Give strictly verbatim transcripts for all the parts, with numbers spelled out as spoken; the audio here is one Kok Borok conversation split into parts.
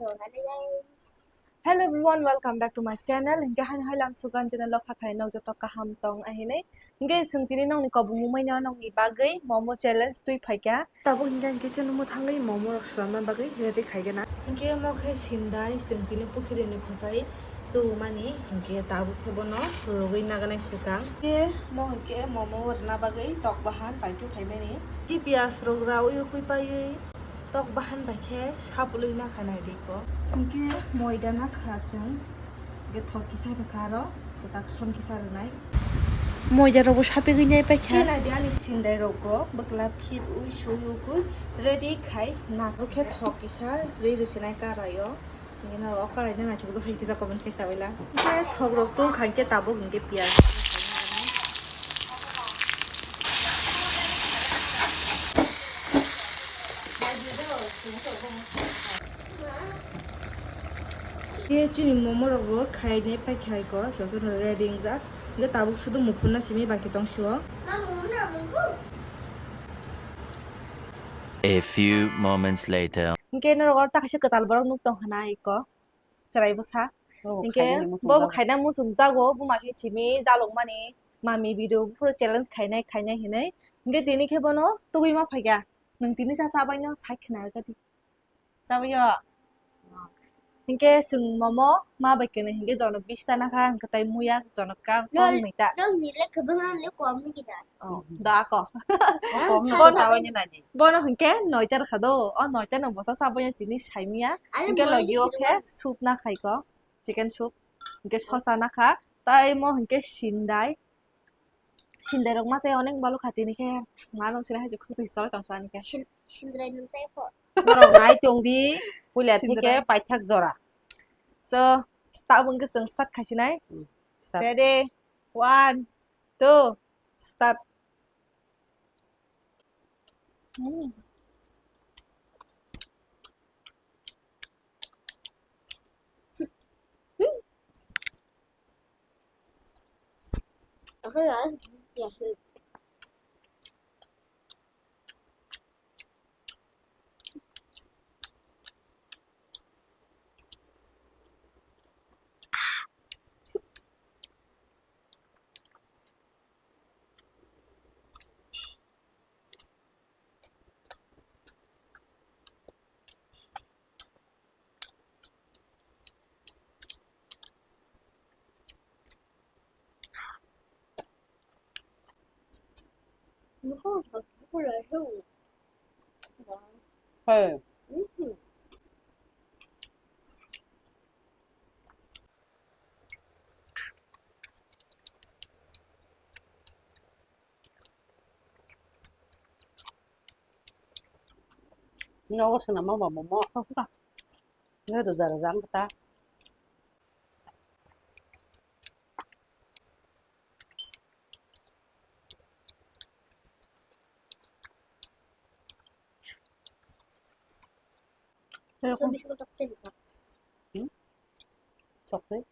Hello everyone, welcome back to my channel. Hinkhe haino hai lam sugan channel o kha khai nok joto kaham tong ahinai. Hinkhe chwng tini nokni kobong mumai no nokni bagwi momo challenge twi phaikha. Tabuk hinkhe hinkhe chwng mo thangwi momo rok swlamna bagwi ready khaigana. Hinkhe mo khe sindai chwng tini pukhiri ni khosai tubumani hinkhe tabuk khe bono rwgwi naganai swkang. Hinkhe mo hinkhe momo rwna bagwi tok bahan paithu phaimani. Tei piyaj rok rawi ukui paiwi tok bahan bai khe sapulwi nakha naidi ko. Hinkhe moida nakha chwng, hinkhe thok kisa rwkha aro, kwtak som kisa rwnai. Moida rokbo sapigwi nai paikha. Khe naidi ani sindai rokbo bwkla phit ui sui ukui ready khai na. Bo khe thok kisa rwi rwsinai karai o. Hinkhe norok o karai no naithok jagwi kisa comment khe sabaila. Hinkhe thok rok tong kha hinkhe tabuk hinkhe piyaj. Khe chini momo rok bo khainai paikha ko, joto no ready wngjak. Hinkhe tabuk sudu muphunna simi baki tong sio. A few moments later. Hinkhe norok o ta kaisa kwtal borok nuk tong khna iko. Chwrai bwsa. Hinkhe bo bo khaina muchung jago, buma se simi jalok mani, mami video phuru challenge khainai, khainai hinwi. Hinkhe tini khe bono tubui ma phaikha. Nwng tini sa chabai no sai khna kha di. Chabai o. Hinkhe chwng momo ma bai kene hinkhe jono bish ta nakha, hinkhe tai muya jono ka kong nwi ta. Nokni le kwbangma le kom ni kita. Oh, da ko. Bono hinkhe noita rwkha do. O noita no bosa chabai no tini saimya. Hinkhe logi o khe soup na khai ko. Chicken soup. Hinkhe sosa nakha. Tai mo hinkhe sindai. Sindai rok ma chai onek balu kha tini khe. Ma nung sina hai khuk twi chol tong sani khe. Sindrai nung chai pho. Norok nai tong di. Puila thike paithak jora. So, tabuk hinkhe chwng start khaisinai. Ready? One, two, start. Nogo swnam ma ba momo. Ngai rwja rwja wng kha ta. Chocolate?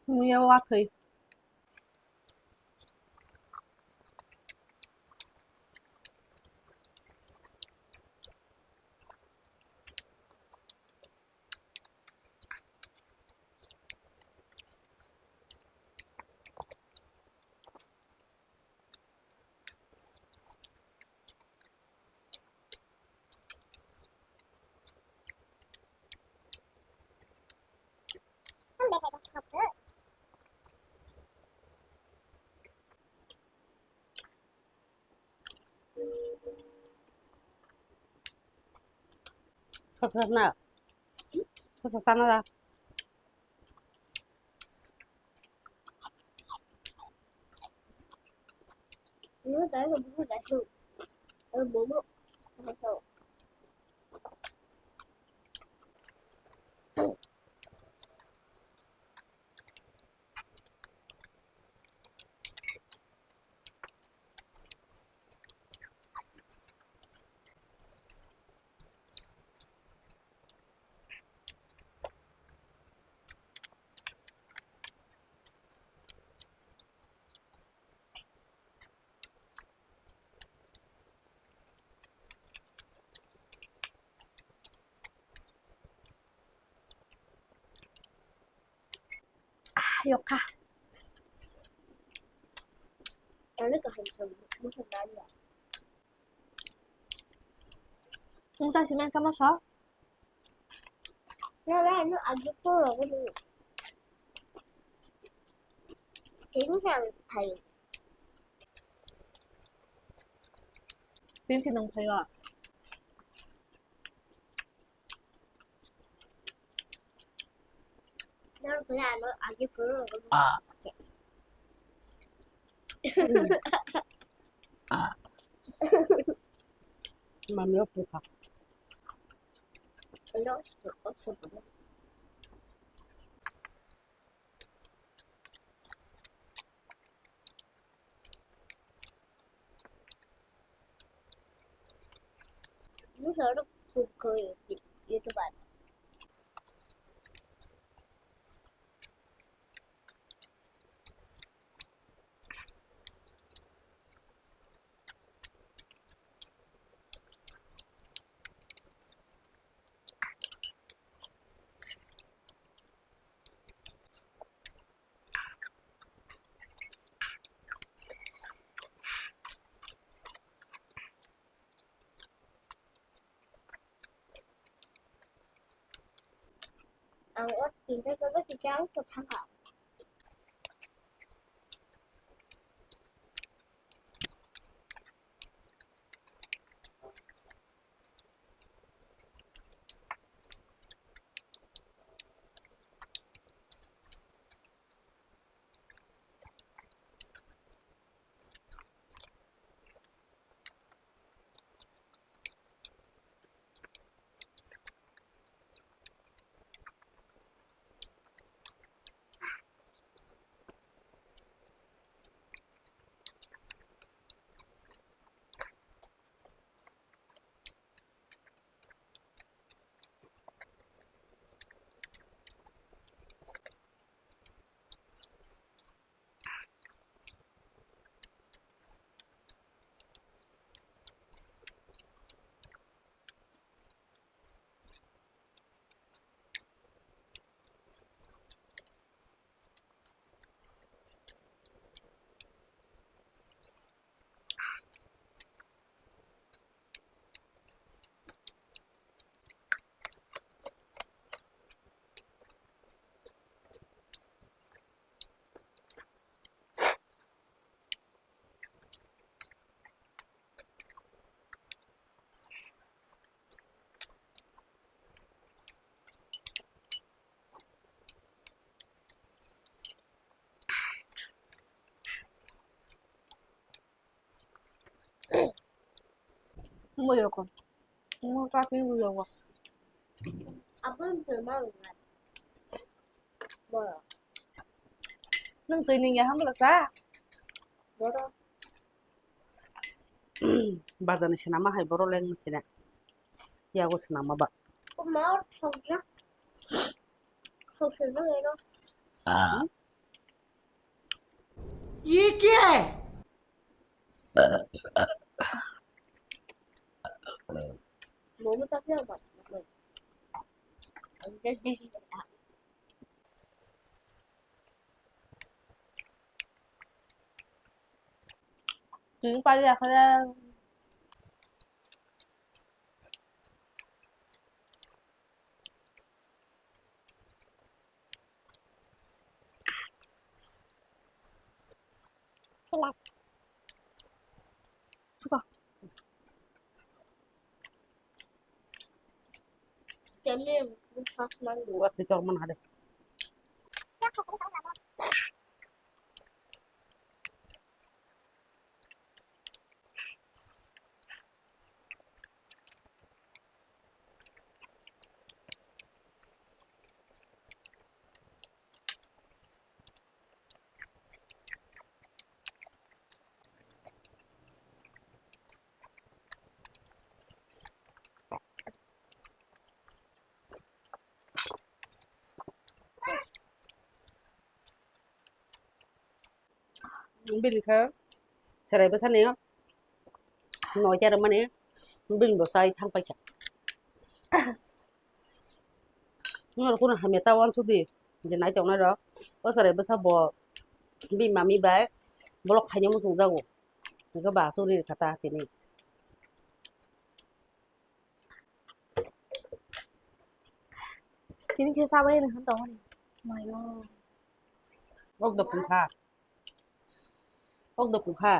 Muya watwi. Sosok na. Sa sana da. Ano tayo sa buko tayo. Ano bobo. Ano sa. Ah, yokha. Ano kaham sa mo sa dali. Kung sa simen ka mo sa? Nala ano agi po ako ni. Kini sa tayo. Pinsi nung tayo. Nang kaya ano agi po ako ni. Ah. Mami, oke, Kak. Ano? Ano sa oto ko YouTube. Ang ot pinta jaga kijang to thangka. Mo yoko. Mo ka pi mo yoko. Abang firma ulat. Boro. Nang tui ning ya hamla sa. Boro. Bazar ni sinama hai boro leng sina. Yago sinama ba. Ko ma thok ya. Thok se ba ero. Ah. ये क्या है? Momo ta pia ba. Ang desi. Tini pali akhara. Suka. Kami yang Watwi tor man hade. Bini khe chwrai bwsani noita rwmani bini bo chai thang paikha. Norok kunu hamya ta uansuk di je nai tongnai rok. O chwrai bwsa bo bini mami bai bolok khaina muchung jago. Hwnkhe ba churi rwkha ta tini. Tini khe chabai rwkha tongmani. Mayo. Kok da pungkha. Kok da pungkha.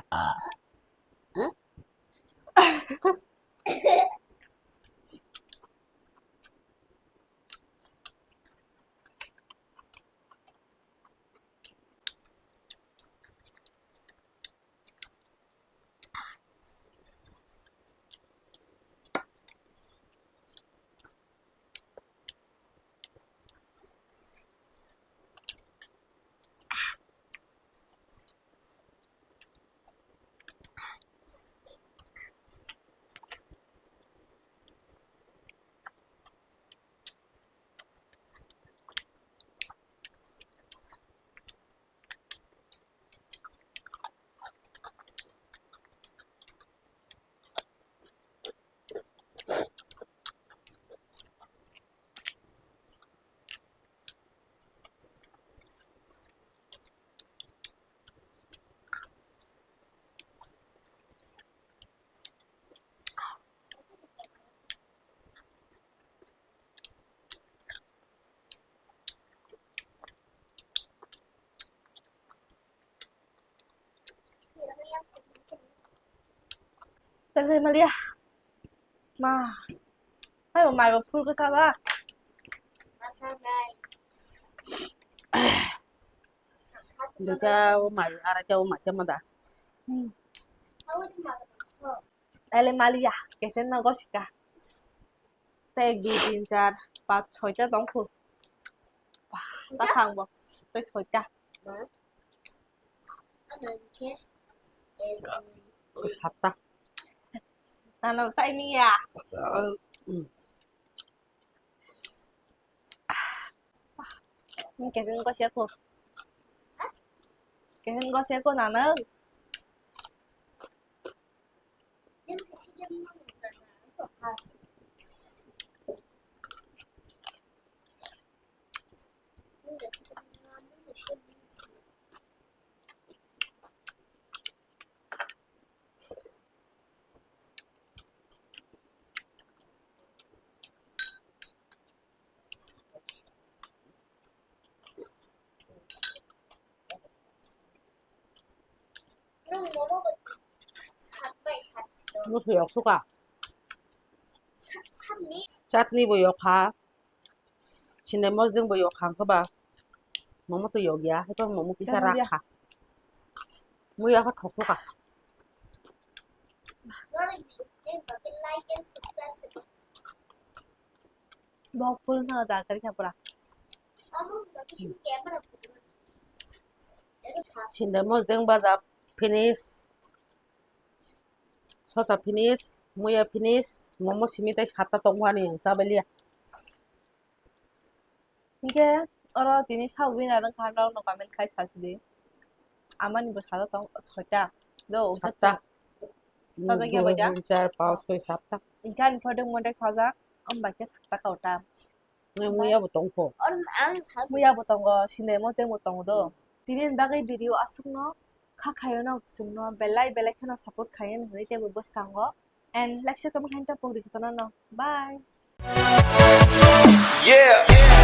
Tei malia. Ma. Hai bo mai bo phul kwchajak. Duita o mai, araita o mai se mada. Hmm. Ele malia, kesen na gosika. Tei ek, dui, tin, char, panch, soita tongkhu. Bah, ta thang bo. Tei soita. Satta. Ano sai miya. Kesen ko siya ko. Kesen ko siya ko nana. Bwswi yok suka. Chatni bo yok kha. Sinai mosdeng bo yok kha, hwnkhe ba momo twi yok ya, haiphano momo kisa rak kha. Muya khe thok thok kha. Bo phul no da kari kha pura. Sinai mosdeng baja finish. Sosa finish, muya finish, momo simi tei satta tongmani ang chabaliya. Hinkhe oro tini sa winner wngkha, norokno comment khai sasidi. Amani bo sajak tong soita. Do, satta. Sajak ya bai da? Dui, tin, char, panch, soi, satta. Hinkhe ani photo monte sajak, om bai khe satta kauta. Muya bo tongkho. Muya bo tongo, sinai mosdeng bo tongo do. Tini ni bagwi video aswkno kha khayo no chwngno belai belai kheno support khayo hinwi teibo bwskango. And like share comment khaina ta pokri jotono no. Bye. Yeah.